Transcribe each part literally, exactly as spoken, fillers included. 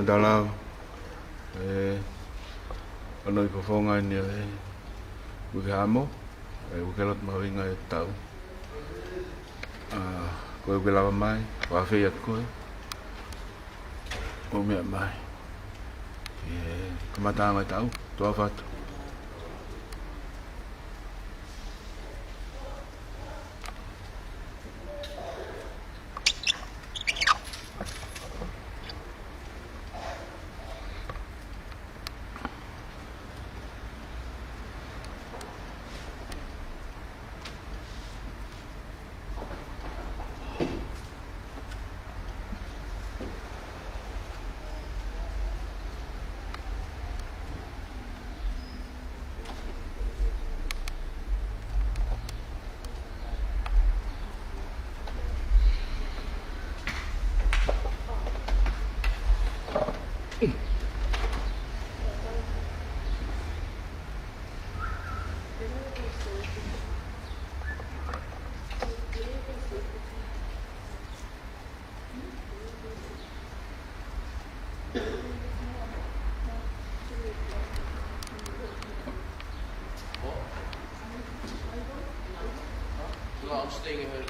Talau, ē, ʻa e fofonga ni ʻo e uike Haʻamo, ʻa e uike lotu mahuʻinga ʻo e taʻu. ʻA, ko e uike lava mai, ʻoku ou ʻafeʻi atu koe ʻo meʻa mai. ʻE, kamataʻanga ʻo e taʻu, tuʻa ʻofa atu. No, I'm staying here.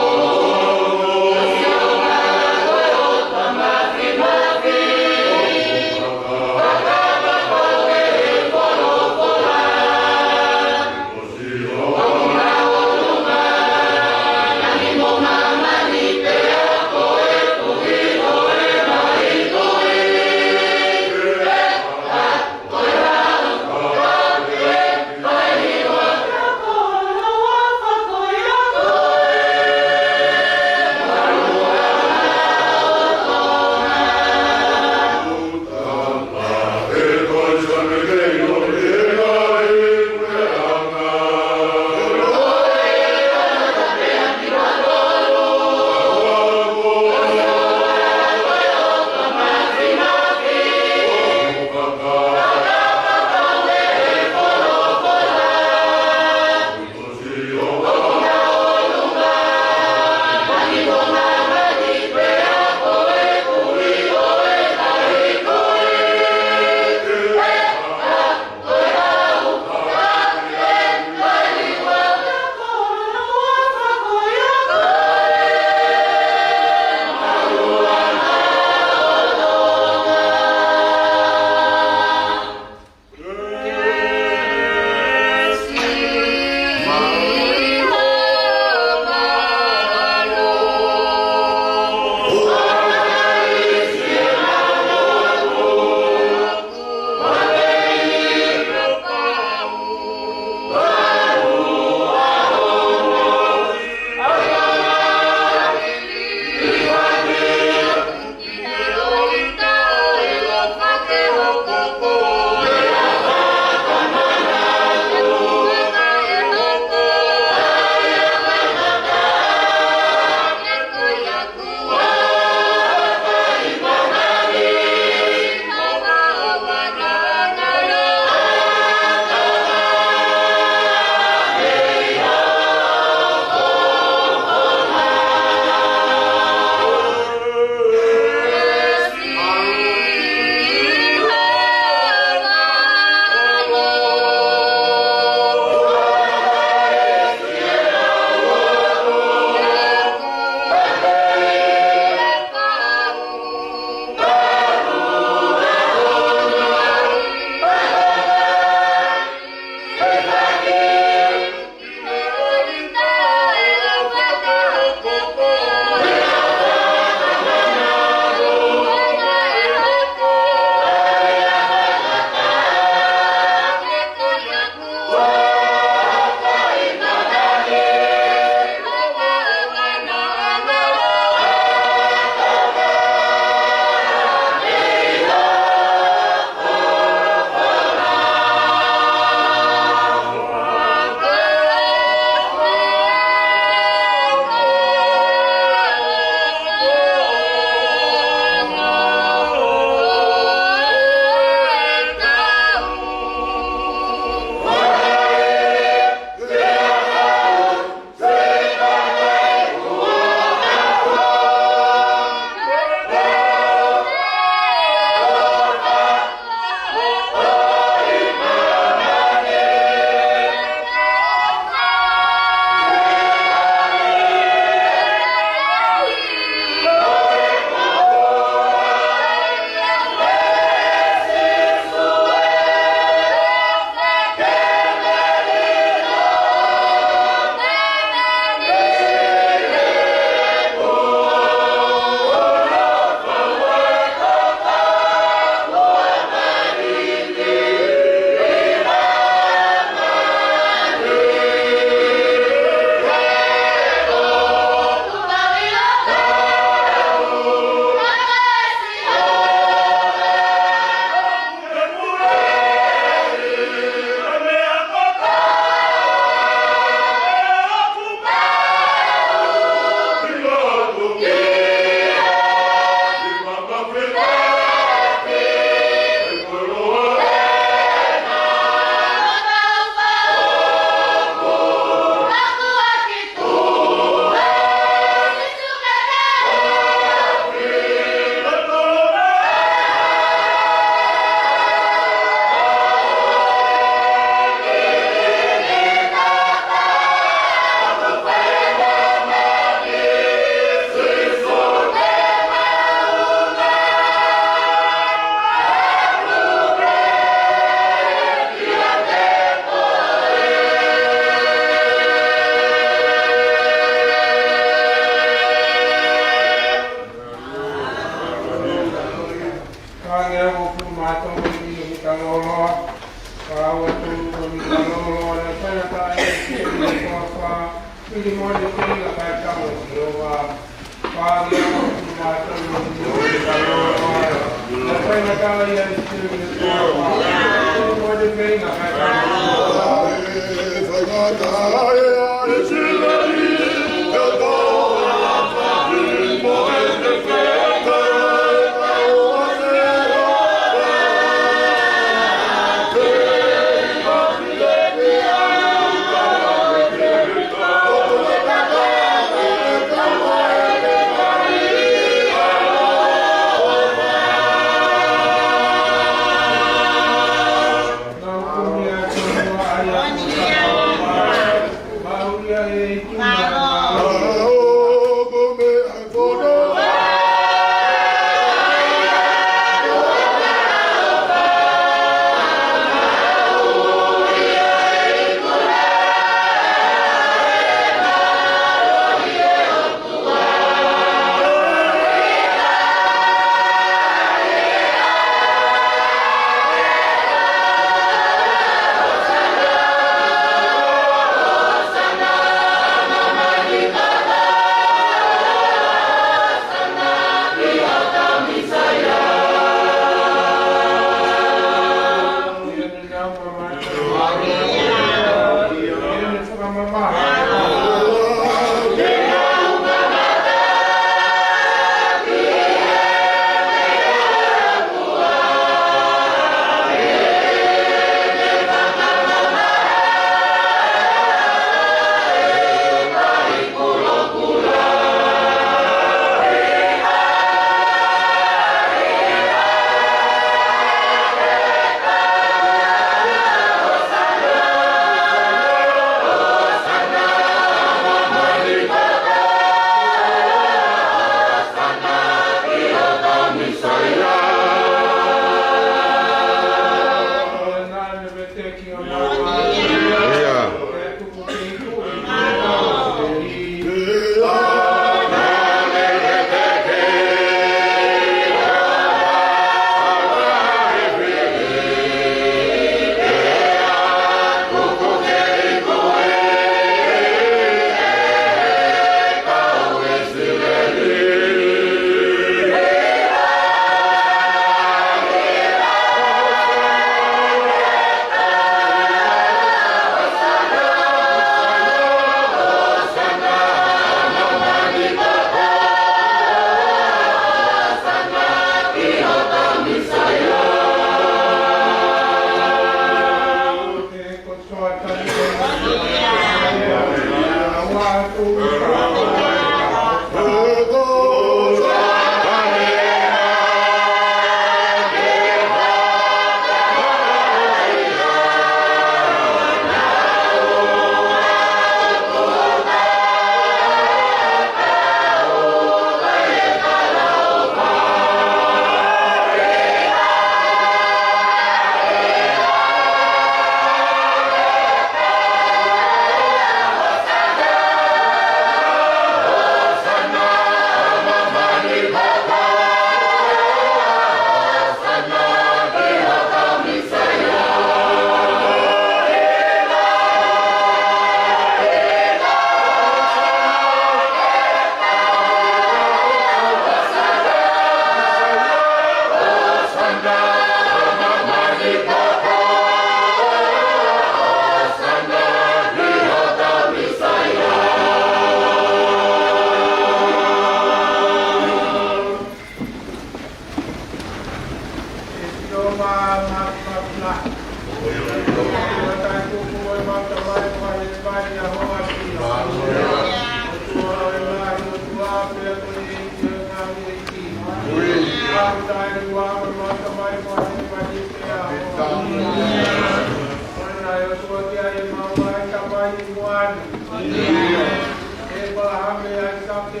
ʻĒpalahame, ʻAisake,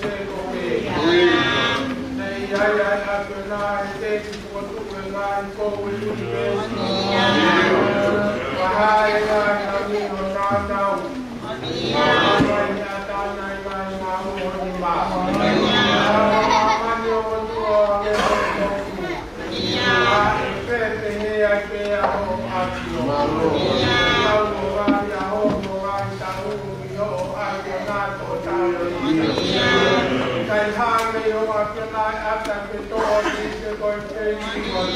Sēkope. Naʻe ʻi ai ʻa e ʻAfiona ʻi he tepi fokotuʻu ʻo e ngaahi kou ʻo e ʻunivēsi. Fakahā ʻe he ngaahi langi ʻo nautolu. Fakahā ʻe he ʻAfiona ʻa e ngaahi ngāue ʻo e nima. Fakahā ʻe he ʻOtua ʻa e ʻOtua. Pea naʻe ʻata ke toʻo ʻe Mōsese ko e peni ʻo e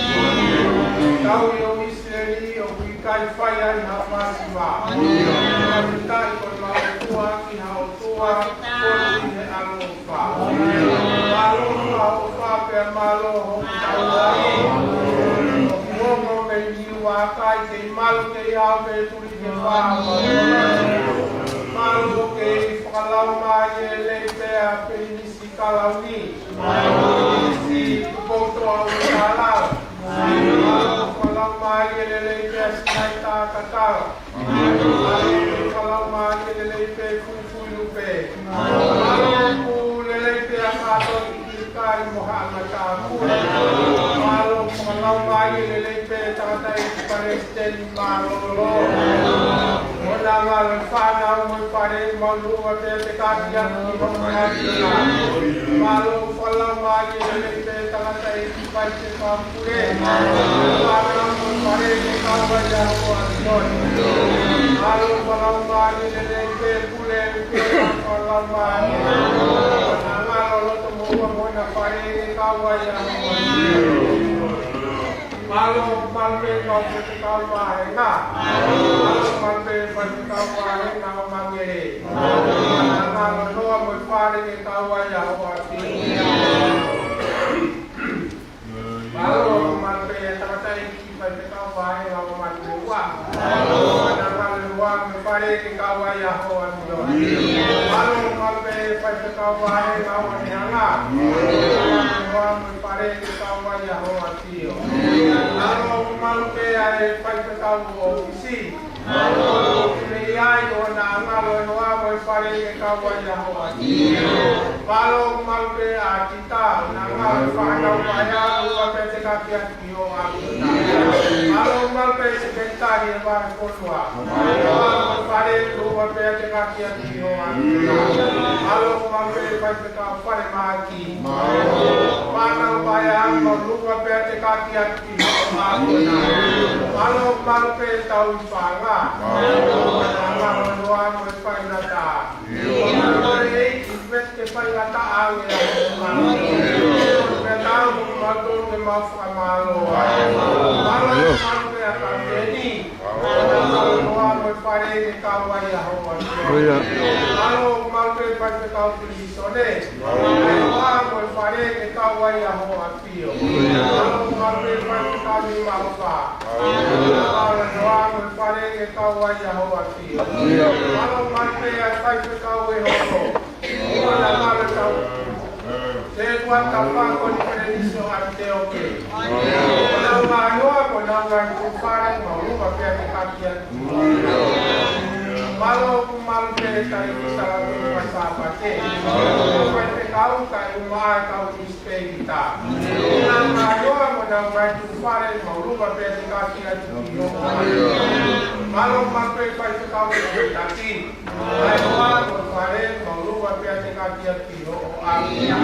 tui ʻo ʻIsileli ʻoku ʻikai fai ai ha masiva. Pea tali ko e mau ʻOtua ki ha ʻOtua, ko e ʻi he ʻaloʻofa. Mālō ʻaloʻofa pea mālō hoʻo tauhi. ʻOku ongo mei Niuakai, kei malu kei au pē tuli ke fā. Mālō kei fakalaumālie lelei pē ʻa Peni Sikalauni. Mālō Sipoutoʻa Uitālau. Mālō fakalaumālie lelei pē ʻa Sinaita Kakala. Mālō fakalaumālie lelei pē Fufuilupe. Mālō ʻoku lelei pē ʻa Kātoni Kilikai mo haʻa ngata aku. Mālō fakalaumālie lelei pē tangataʻeiki palesiteni Mālōlō. Mo e ngaahi fānau mo e fale, mau lava pē ʻo tekaki atu ki hoʻo ʻAfio na. Mālō fakalaumālie lelei pē tangataʻeiki faifekau pule. Fānau mo e fale ke kau ai ʻa hoʻo ʻAfio na. Mālō fakalaumālie lelei pē pule, pule fakalaumālie. Mālō loto mo ua mo e ngaahi fale ke kau ai ʻa hoʻo ʻAfio na. Mālō malu pē kau faifekau vāhenga. Mālō malu pē faifekau vāhenga ʻo Mangele. Mālō noa mo e fale ke kau ai ʻa hoʻo ʻAfio. Mālō malu pē tangataʻeiki faifekau vāhenga ʻo Mangele ua. Mālō noa mo e fale ke kau ai ʻa hoʻo ʻAfio. Mālō malu pē faifekau vāhenga ʻo Anehanga. Mālō noa mo e fale ke kau ai ʻa hoʻo ʻAfio. Mālō malu pē ʻa e faifekau ʻo Fisi. Mālō ʻoku ne ʻi ai ʻo na ngalo noa mo e fale ke kau ai ʻa hoʻo ʻAfio. Mālō malu pē ʻa Tita, na ngalo fānau mai ʻa ua pē tekaki atu ki hoʻo ʻAfio na. Mālō malu pē Sekelitali ʻo e Vahefonua. Noa mo e fale ke ua pē tekaki atu ki hoʻo ʻAfio na. Mālō malu pē faifekau falemahaki. Fānau mai ʻa ua pē tekaki atu ki hoʻo ʻAfio na. Mālō malu pē Tauhi Paʻanga. Mālō noa mo e faingataʻa. Mālō e ʻEiki, ʻoku ke faingataʻa ange ʻa hoʻo ʻAfio. Pea tau mo mautolu ke mau fakamālō ai. Mālō malu pē ʻa Kapiteni. Mālō noa mo e fale ke kau ai ʻa hoʻo ʻAfio. Mālō malu pē faifekau Pilisone. Mālō noa mo e fale ke kau ai ʻa hoʻo ʻAfio. Mālō malu pē faifekau Niumaʻofa. Mālō noa mo e fale ke kau ai ʻa hoʻo ʻAfio. Mālō malu pē ʻa e faifekau ʻe hoko. Mālō malu tau. Setuata Fakakonifelenisi ʻo ʻAfio Kehe. Ko honau ngaahi hoa, ko honau ngaahi tukufale, mau lava pē ʻo tekaki atu. Mālō ʻoku malu pē ʻa e Talēkita Lātū Fai Sāpate. Faifekau kae ʻumaʻā e kau misipelita. Ko honau ngaahi hoa, ko honau ngaahi tukufale, mau lava pē ʻo tekaki atu ki hoʻo ʻAfio. Mālō malu pē faifekau ʻe Taki. Kae ʻumaʻā e fale, mau lava pē ʻo tekaki atu ki hoʻo ʻAfio.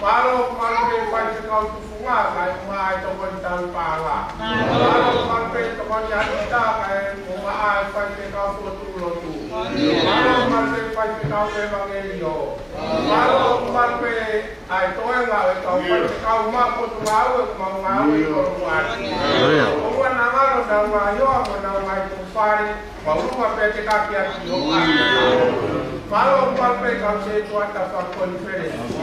Mālō malu pē faifekau tufunga, kae ʻumaʻā e tokoni tauhi paʻanga. Mālō malu pē tokoni ʻaʻita, kae ʻumaʻā e faifekau fokotuʻu lotu. Mālō malu pē faifekau ʻevangeliō. Mālō malu pē ʻa e toenga ʻo e kau faifekau maʻu potungāue, mau ngāue ʻi Kolomuʻa ni. ʻOua naʻa ngalo honau ngaahi hoa mo honau ngaahi tukufale, mau lava pē ʻo tekaki atu ki hoʻo ʻAfio. Mālō malu pē kau setuata fakakonifelenisi.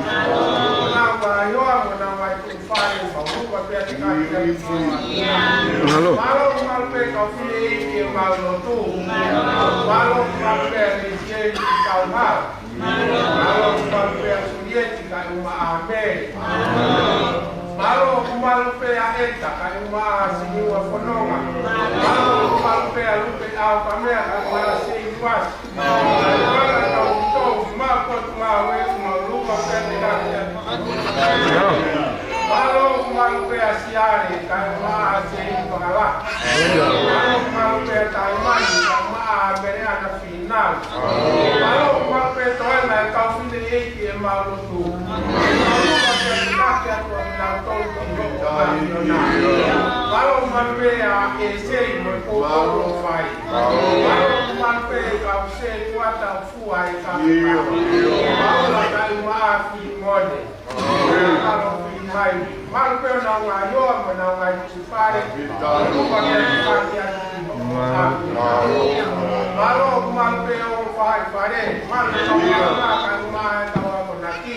Honau ngaahi hoa mo honau ngaahi tukufale, mau lava pē ʻo tekaki atu ki hoʻo ʻAfio. Mālō malu pē kau fineʻeiki ʻemau lotu. Mālō malu pē ʻa Lesieli Kauhau. Mālō malu pē ʻa Sulieti kae ʻumaʻā Mele. Mālō malu pē ʻa ʻEta kae ʻumaʻā Siniua Fononga. Mālō malu pē ʻa Lupe ʻAokamea kae ʻumaʻā Seiluasi. Mālō malu pē ʻa e kau tau maʻu potungāue, mau lava pē ʻo tekaki atu. Mālō malu pē ʻa Siale kae ʻumaʻā Seini Pakala. Mālō malu pē ʻa Taimani kae ʻumaʻā Meleana Fīnau. Mālō malu pē toenga e kau fineʻeiki ʻemau lotu. Mālō malu pē ʻa e taki atu ʻa kinautolu ki hoʻo ʻAfio na. Mālō malu pē ʻa ʻEsei mo e poupou ʻoku fai. Mālō malu pē kau setuata fua ʻi Kapinga. Mālō kae ʻumaʻā Filimone. Mālō pē ʻa e ngaahi hoa mo e ngaahi fale. Mālō pē ʻa e ngaahi fale. Mālō pē ʻa e kau ako naki.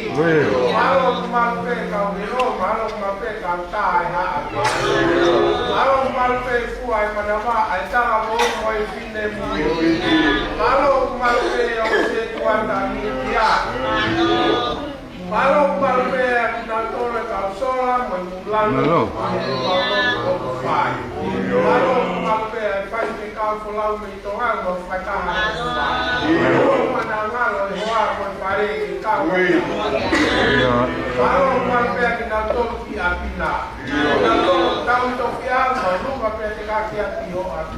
Mālō pē ʻa e kau leʻo, mālō pē ʻa e kau tā e haʻa. Mālō pē ʻa e fua e manava, ʻa e talavou mo e finemui. Mālō pē ʻa e setuata ni ia. Mālō, mālō pē ʻa kinautolu e kau sola mo e kau lanu. Mālō. Mālō, mālō pē ʻa e faifekau folau mei Tonga mo e fakataha. Mālō, mana ngalo e hoa mo e fale ke kau. Mālō, mālō pē ʻa kinautolu ki ʻapi na. Kinautolu tau tofiʻa, mālō pē ʻa e tekaki ʻa ki hoʻo ʻapi.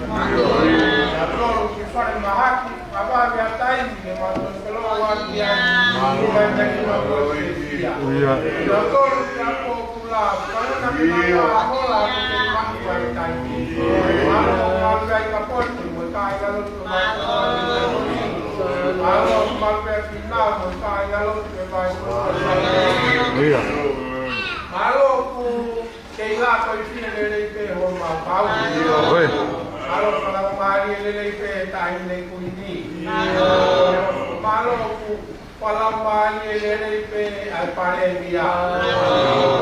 Kinautolu ki fale mahaki, ʻa vave ʻa taimi ke mau toe feʻiloaki ai. Mālō pē ʻa kinautolu ke fia. Kinautolu ki ʻapi ʻo kula, kau na ke mau hola ke maʻu ai taimi. Mālō, mālō pē ʻa e kapotu mo e kāingalotu. Mālō, mālō pē ʻa kinautolu mo e kāingalotu ke mai. Mālō ku Kei la ko e fie lelei pē homau pau. Mālō fakalaumālie lelei pē taʻahine kuini. Mālō ku fakalaumālie lelei pē ʻa e palēmia.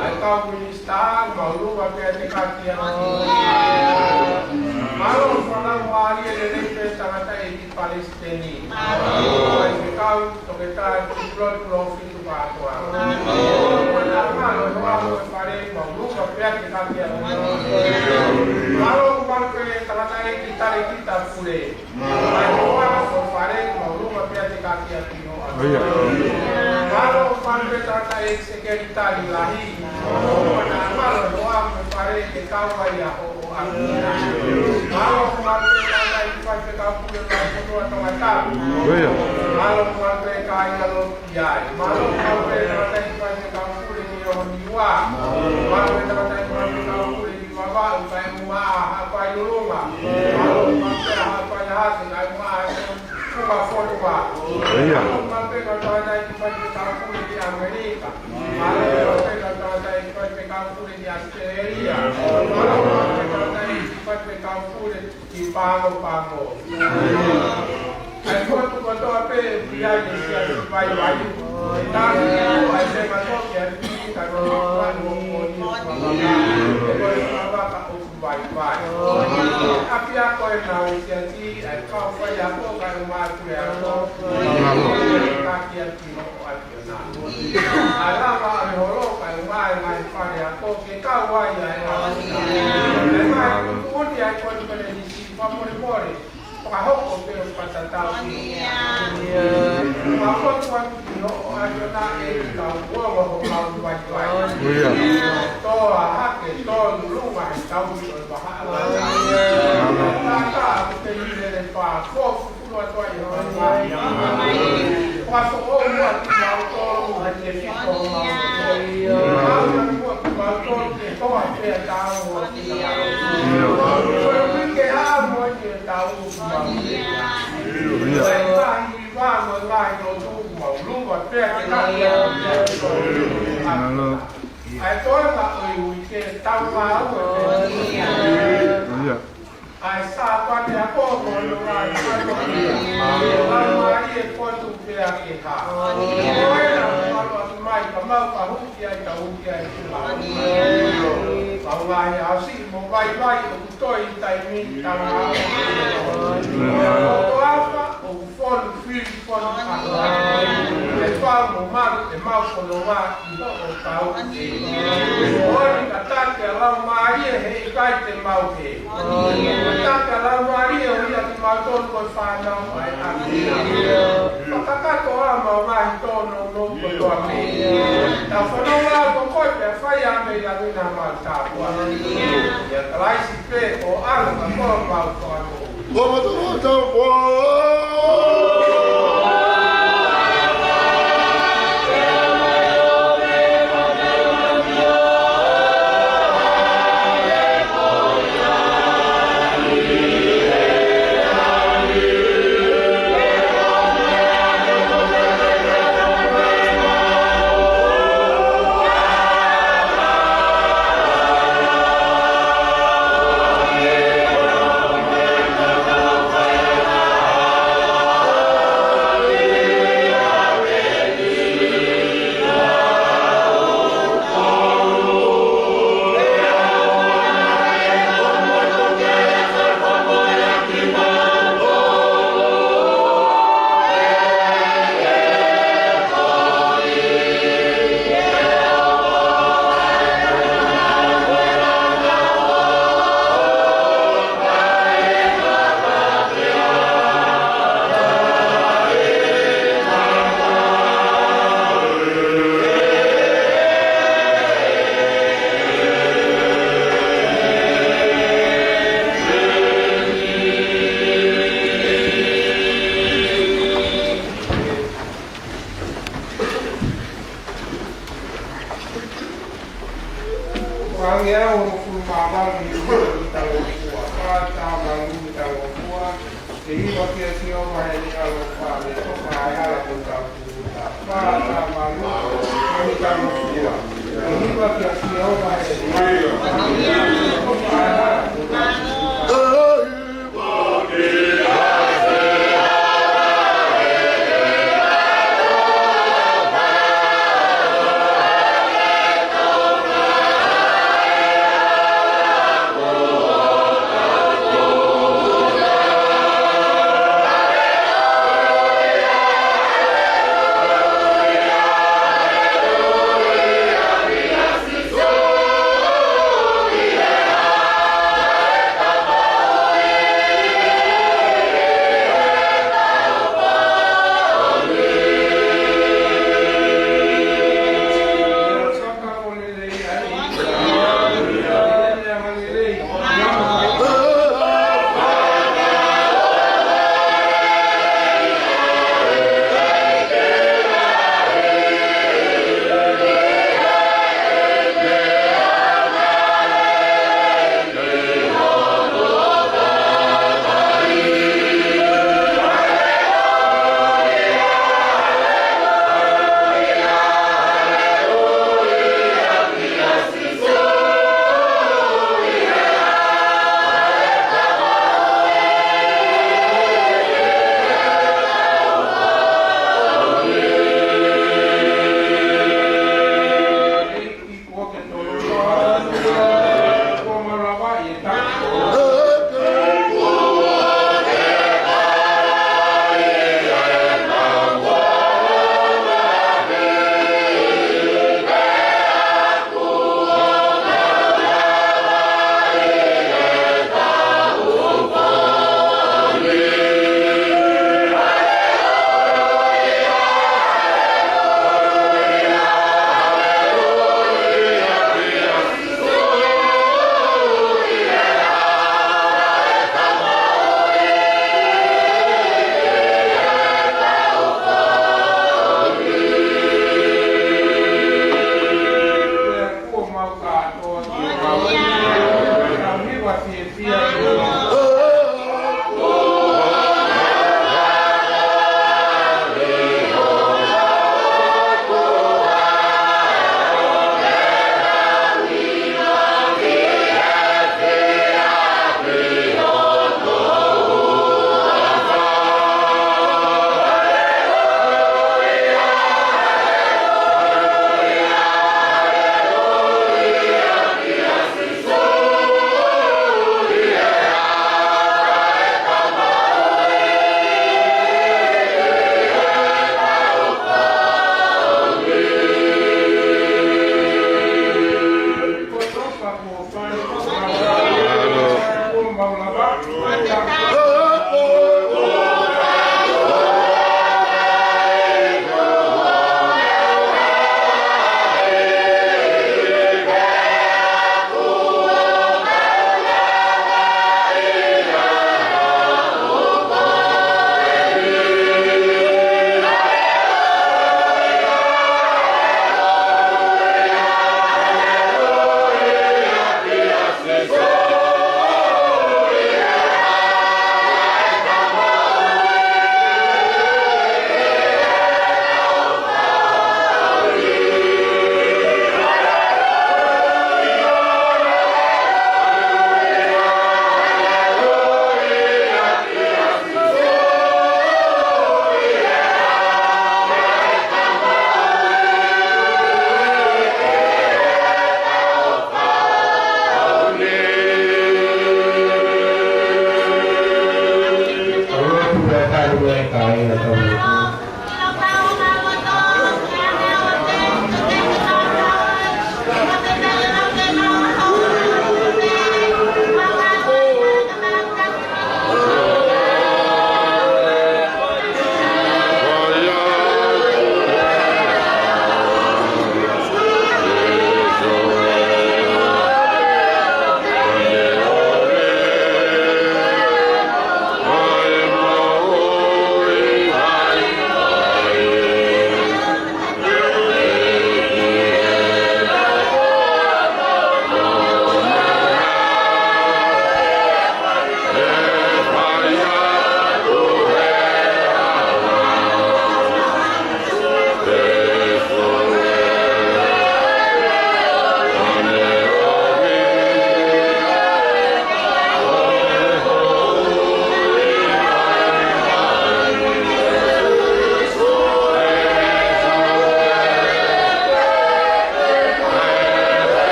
ʻA e kau minisitā, mālō pē ʻa e tekaki ʻa. Mālō fakalaumālie lelei pē tangataʻeiki palesiteni. Faifekau, toketā, tupulaki, pulofiti, Mālō pē tangataʻeiki talēkita pule. Mālō pē tangataʻeiki sekelitali lahi. Mālō pē tangataʻeiki faifekau pule mai fonua Tongatapu. Mālō pē kāingalotu ki ai. Mālō pē tangataʻeiki faifekau pule ni ʻo Niua. Mālō pē tangataʻeiki faifekau pule ni Vavaʻu, kae ʻumaʻā Haʻapai Lulunga. Mālō pē Haʻapai Hake, kae ʻumaʻā Funga Fonua. Mālō pē tangataʻeiki faifekau pule ni ʻAmelika. Mālō pē tangataʻeiki faifekau pule ni ʻAositelēlia. Mālō pē tangataʻeiki faifekau pule ni Pago Pago. ʻA e potu kotoa pē ʻoku ʻi ai e siasi vaivai. Tau ʻa e sema toki ʻa e pili ka no ʻi ai ʻo moni ʻo mamaka. ʻE ko e mamaka ʻoku vaivai. ʻApiako ʻenau siasi, ʻa e kau faiako kae ʻumaʻā e puleako. Ka kia ki hoʻo ʻapi. ʻA e lava ʻa e holo kae ʻumaʻā e ngaahi faleako ke kau ai ʻa e ngaahi. ʻA e ngaahi tuʻutuʻuni ʻa e konifelenisi fakamolemole. Fakahoko pē ʻo fakatatau. Fakahoko atu ki hoʻo ʻapi ʻo na e kau ua ua ho kau vaivai. Toa hake, toa lulunga he tau ki ʻo e vahaʻa. Tata ʻa e te lele pā kofu. ʻA e Sāpate ʻa e pō ko e ʻuhinga ʻa e Laumālie ʻoku tuʻu pē ʻa e hā. Ko e ʻuhinga ʻoku mau ʻoatu mai ka mau fahuki ai tau ki ai e kula. Mau ngaahi ʻaosi mo vaivai ʻoku toe ʻi taimi tama. ʻOku afa ʻoku fonu fili fonu ʻa e fau mo malu ʻemau fononga. Ko e tau. ʻOni ka taki ʻa e Laumālie he ʻikai te mau hē. Ka taki ʻa e Laumālie ʻo ia kimautolu ko e fānau ʻa e ʻAfiona. Fakakakato ʻa mau ngaahi tōnounou kotoa pē. Tau fanongo ʻa ko koe pea fai ʻa e meʻa ʻi langi na mau tāpuaki. ʻIa Kalaisi pē ko e ʻAlo ka ko homau Fakamoʻui. ʻEau hongofulu mā valu ʻi he ʻuta ʻi he talangofua. Fā tā valu ʻi he talangofua. ʻE hiva kia Sihova ʻi heʻene ʻaloʻofa, ʻe toka ʻa e hala ko e talangofua. Fā tā valu ʻi he talangofua. ʻE hiva kia Sihova ʻi heʻene ʻaloʻofa, ʻe toka ʻa e hala ko e talangofua.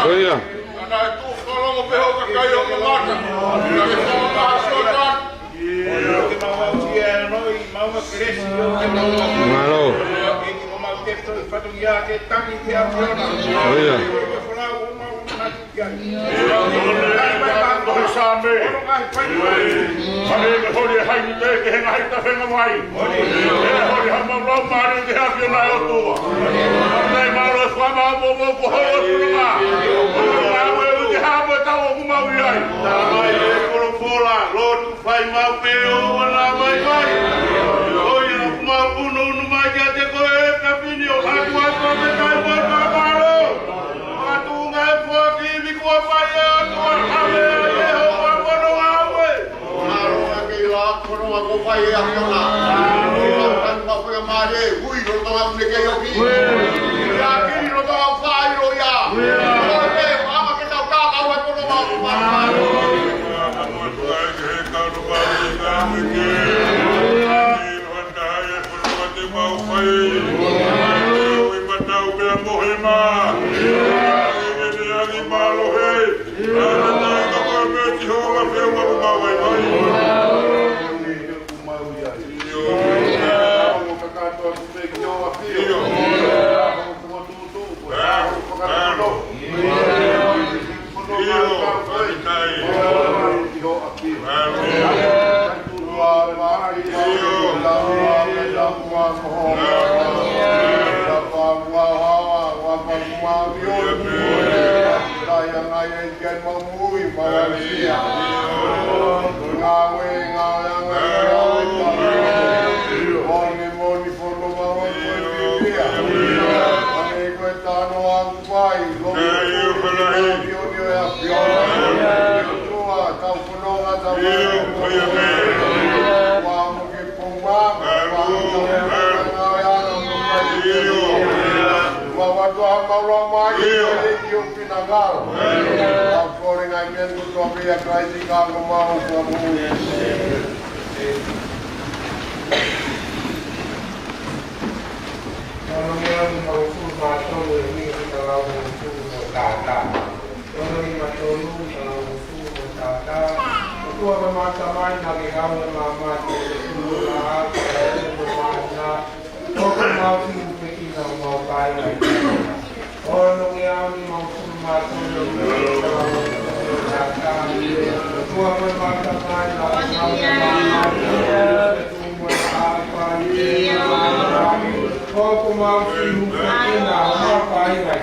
Ko ia. Ana e tuʻu fakalongo pē hoʻo kakai ʻo mamata. Ka ke fakamahasota. Mālō. Ko ia. Ko e Sāme. Hale me holi e haini te ke he ngaahi tafenga mai. Hale holi ha mau lau mālie ke hake na e ʻOtua. Hale mālō e fua mau mo mo ko ho o tuna. Hale mālō e ute Apo tau ʻoku mau ʻi ai. Tamai ʻe folofola, lotu fai maʻu pē ʻo ʻoua naʻa vaivai. ʻOiauē ʻoku mau punuhunu mai kiate koe ʻe Kapini ʻo hatu atu ʻa e kai mo e kākalo. Matu ngai foki mi kua fai ʻe ʻOtua ʻa e ʻEiki ʻo ʻa pono ngāue. Mālō ʻa e kei la kono ma ko fai ʻe ʻAfiona. Mālō. Tanu ma ko ia mālō, hui lo tonga mune kei oki. Ia kei lo tonga fai lo ia. Mālō, ʻe, ʻama ke tau ka kau ʻa kono ma ko fai. Mālō. Ono ngeau ni mautolu mā tolu ʻe ni ki he talau mautolu mo tātā. Ono ni mautolu talau mautolu mo tātā. ʻOtua ko e Tamai, naʻa ke kau ʻi māmani, ʻoku ke tuʻu ʻi he ʻaho, ʻoku mau fiu pekina ʻo mau kai mai. Ono ngeau ni mautolu mā tolu ʻe ni ki he talau mautolu mo tātā. ʻOtua ko e Tamai, naʻa ke kau ʻi māmani, ʻoku ke tuʻu ʻi he ʻaho, ʻoku mau fiu pekina ʻo mau kai mai.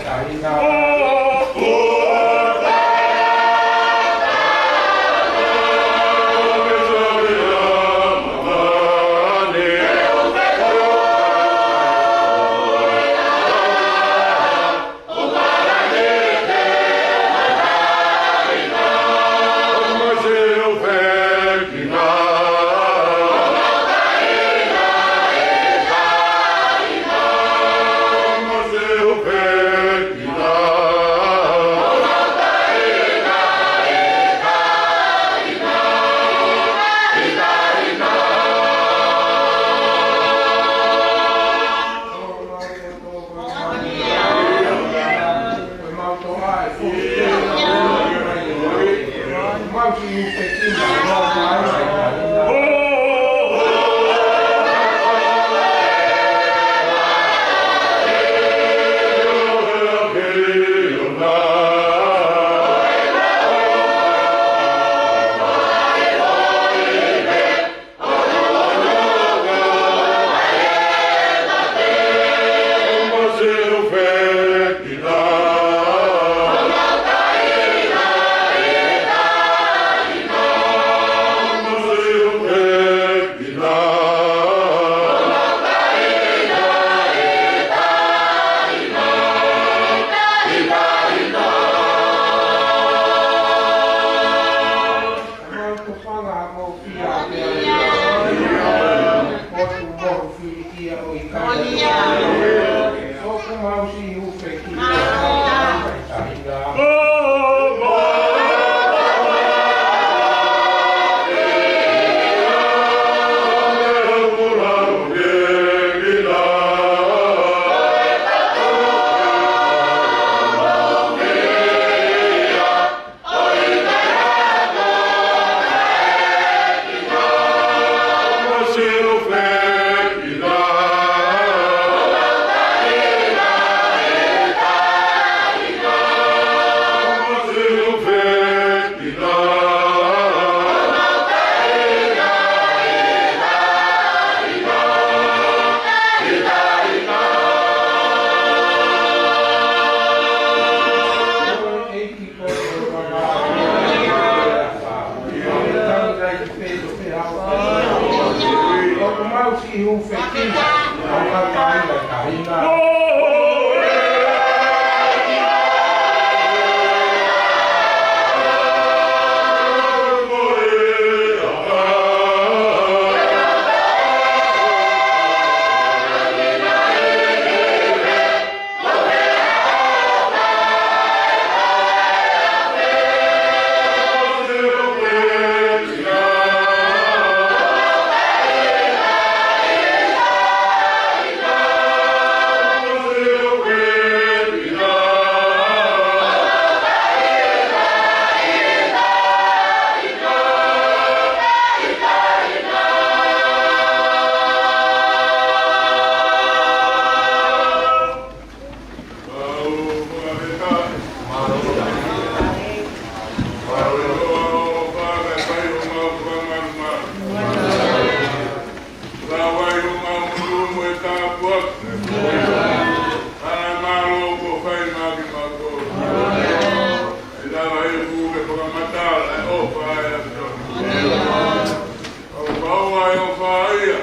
ʻOku mau ʻai ʻo fai ia.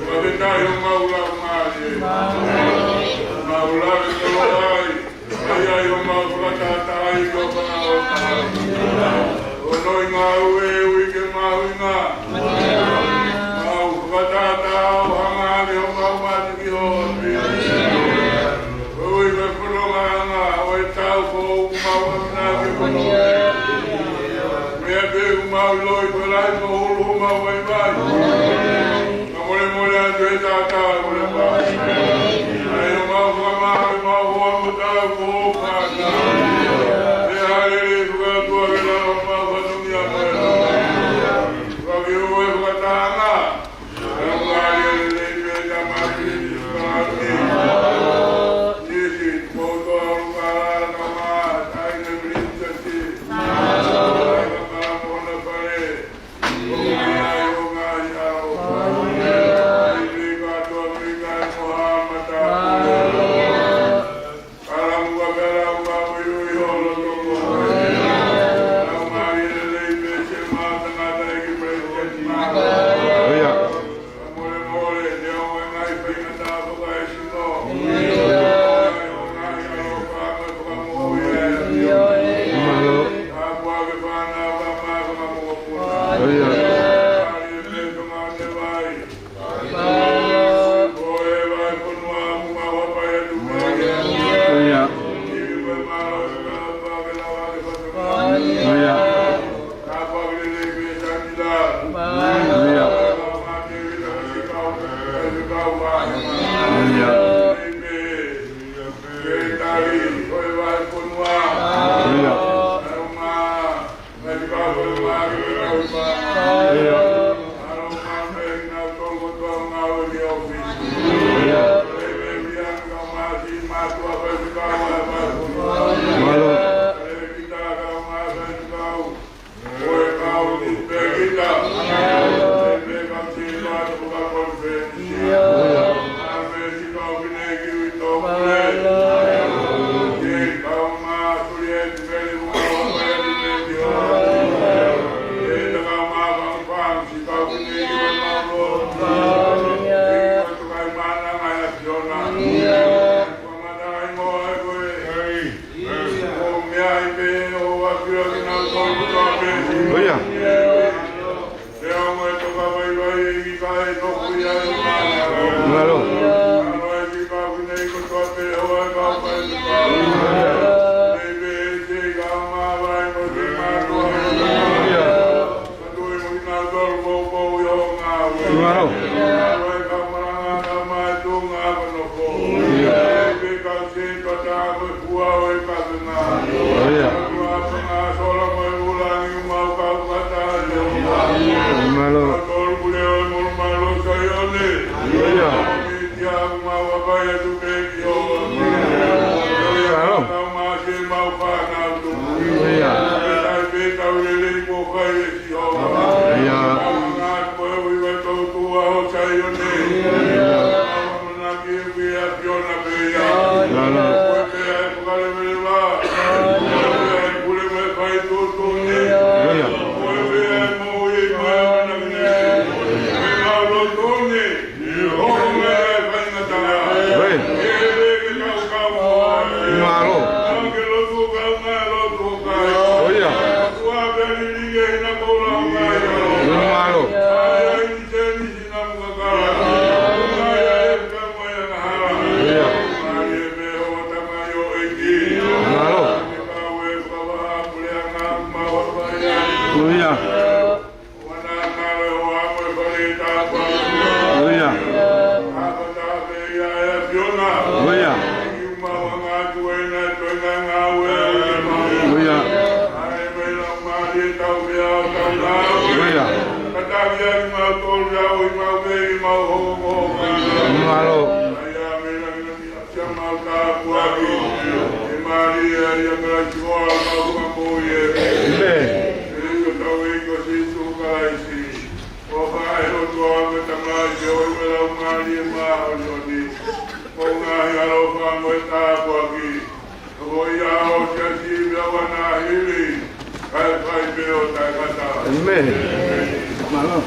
Fakafetaʻi ʻo mau lau mālie. Mau lau e tolo ai. ʻAi ʻo mau fakatātā ʻi ho fakaʻofa. ʻO noi ngāue ui ke mahuʻinga. Mau fakatātā ʻo hanga ʻo mau mate ki ho ʻapi. Ui ke fononga ʻo e tau ko mau ʻamanaki fononga. Meʻa pē ʻoku mau ʻiloʻi ko e lahi mo hulu ʻo mau vaivai. Ka molemole atu e tātā mo e vai. ʻAi ʻo mau fakamālō mau hoa mo tau ko fana. E hale le fuka tua ke la ʻo mau fatongia mo e. Faki ue fakatanga. Mālō. ʻIo. Mālō. ʻIo. ʻIo. ʻIo. ʻIo. ʻIo. Mālō. ʻĒmeni. ʻĒmeni. Mālō.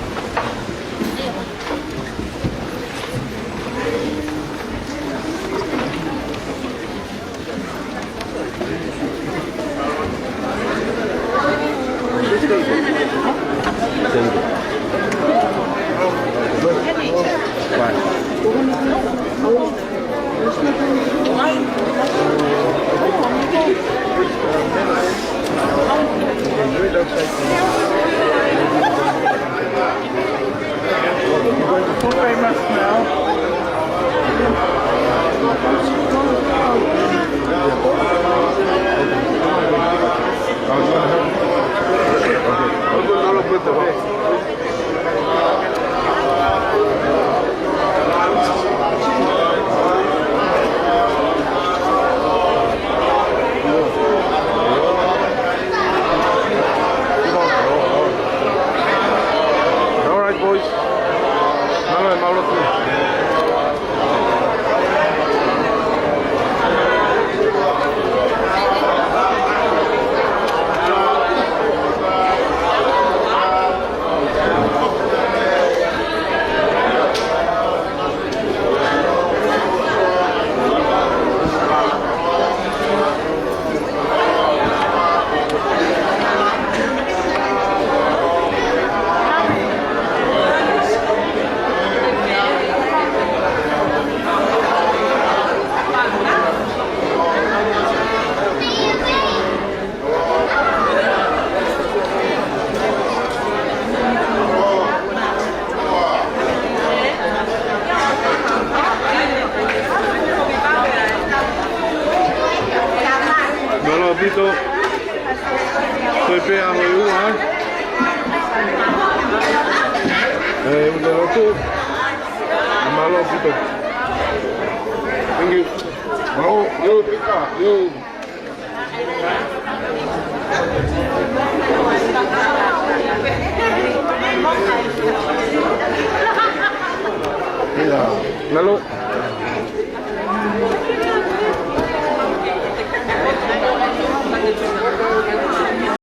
All right, boys. Mālō, mālō. Mālō ʻaupito. Ko e pē ʻaho ʻe ua, ē? ʻE, ʻoku te lotu. Mālō ʻaupito. Thank you. Mālō, ʻio, Pita, ʻio. Mālō.